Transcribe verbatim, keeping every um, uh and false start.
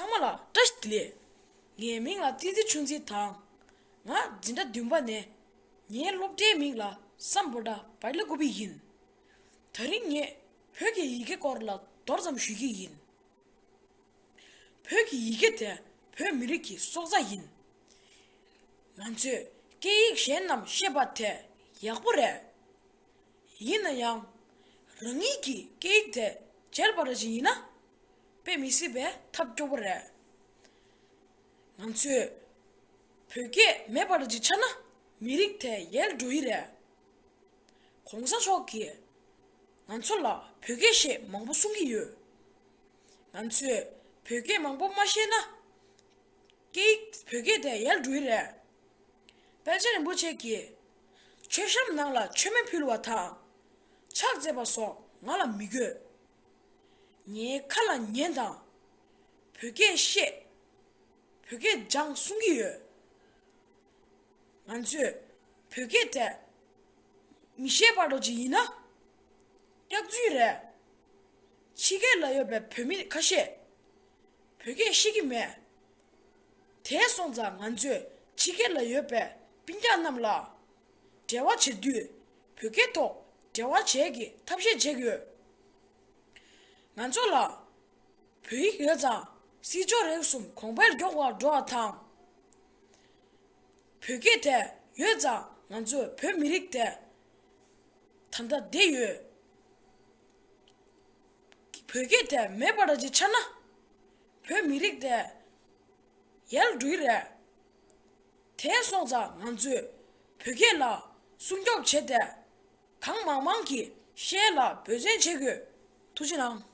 ཚང་མ་ལ་བཀྲ་ཤིས་བདེ་ལེགས། ངའི་མིང་ལ་ཏི་ཏི་ཆུང་འཛིན་དང་། ང་འཛིན་གྲྭ་བདུན་པ་ནས། ངའི་སློབ་གྲྭའི་མིང་ལ་སམ་བྷོ་ཊ་བལ་ཀུ་པི་ཡིན། ད་རིང་ངས་བོད་ཀྱི་ཡི་གེ་སྐོར་ལ་མདོར་ཙམ་ཞུ་གི་ཡིན། བོད་ཀྱི་ཡི་གེ་དེ་བོད་མི་རིགས་ཀྱི་སྲོག་རྩ་ཡིན། ང་ཚོས་སྐད་ཡིག་གཞན་རྣམས་ཤེས་པ་དེ་ཡག་པོ་རེད། ཡིན་ན་ཡང་། རང་ཉིད་ཀྱི་སྐད་ཡིག་དེ་བརྗེད་པ་འདྲ་ཅིག་ཡིན་ན། དཔེ་མི་སྲིད་པའི་ཐབས་སྐྱོ་པོ་རེད། ང་ཚོས་བོད་སྐད་མེད་པ་འདྲ་ཅིག་ཆགས་ན། མི་རིགས་དེ་ཡལ་འགྲོ་ཡི་རེད། གོང་ས་མཆོག་གིས་ང་ཚོ་ལ་བོད་སྐད་བཤད་མང་པོ་གསུང་གི་ཡོད། ང་ཚོས་བོད་སྐད་མང་པོ་མ་བཤད་ན། སྐད་ཡིག་བོད་སྐད་དེ་ཡལ་འགྲོ་ཡི་རེད། དཔལ་ཆེན་རིན་པོ་ཆེ་གིས་མཆོད་བཤམས་ནང་ལ་མཆོད་མེ་ཕུལ་བ་དང་། ཕྱག་འཚལ་བ་སོགས་ང་ལ་མི་དགོས། ངའི་ཁ་ལ་ཉན་དང་། བོད་སྐད་བཤད། བོད་སྐད་སྦྱང་གསུང་གི་ཡོད། ང་ཚོས་བོད་སྐད་དེ་མི་ཤེས་པ་འདྲ་ཅིག་ཡིན་ན། སྐྱག་རྫུན་རེད། ཕྱི་རྒྱལ་ལ་ཡོད་པའི་བོད་མི་ཁ་ཤས་བོད་སྐད་ཤེས་ཀྱི་མེད། དེ་སོང་ཙང་ང་ཚོས་ཕྱི་རྒྱལ་ལ་ཡོད་པའི་སྤུན་ཀྱག་རྣམས་ལ་འབྲེལ་བ་བྱེད་དུས་བོད་སྐད་ཐོག་འབྲེལ་བ་བྱེད་ཀྱི་ཐབས་ཤེས་བྱེད་དགོས། ང་ཚོ་ལ་བོད་ཡིག་ཡོད་ཙང་སྲིད་སྐྱོང་རེ་ཟུང་གོང་འཕེལ་མགྱོགས་པར་འགྲོ་བ་དང་། བོད་སྐད་དེ་ཡོད་ཙང་ང་ཚོའི་བོད་མི་རིགས་དེ་ད་ལྟ་བསྡད་ཡོད། བོད་སྐད་དེ་མེད་པ་འདྲ་ཅིག་ཆགས་ན། བོད་མི་རིགས་དེ་ཡལ་འགྲོ་གི་རེད། དེ་སོང་ཙང་ང་ཚོས་བོད་སྐད་ལ་སྲུང་སྐྱོབ་བྱས་ཏེ། གང་མང་མང་གིས་བཤད་ལ་འབད་བརྩོན་བྱེད་དགོས། ཐུགས་རྗེ་གནང་།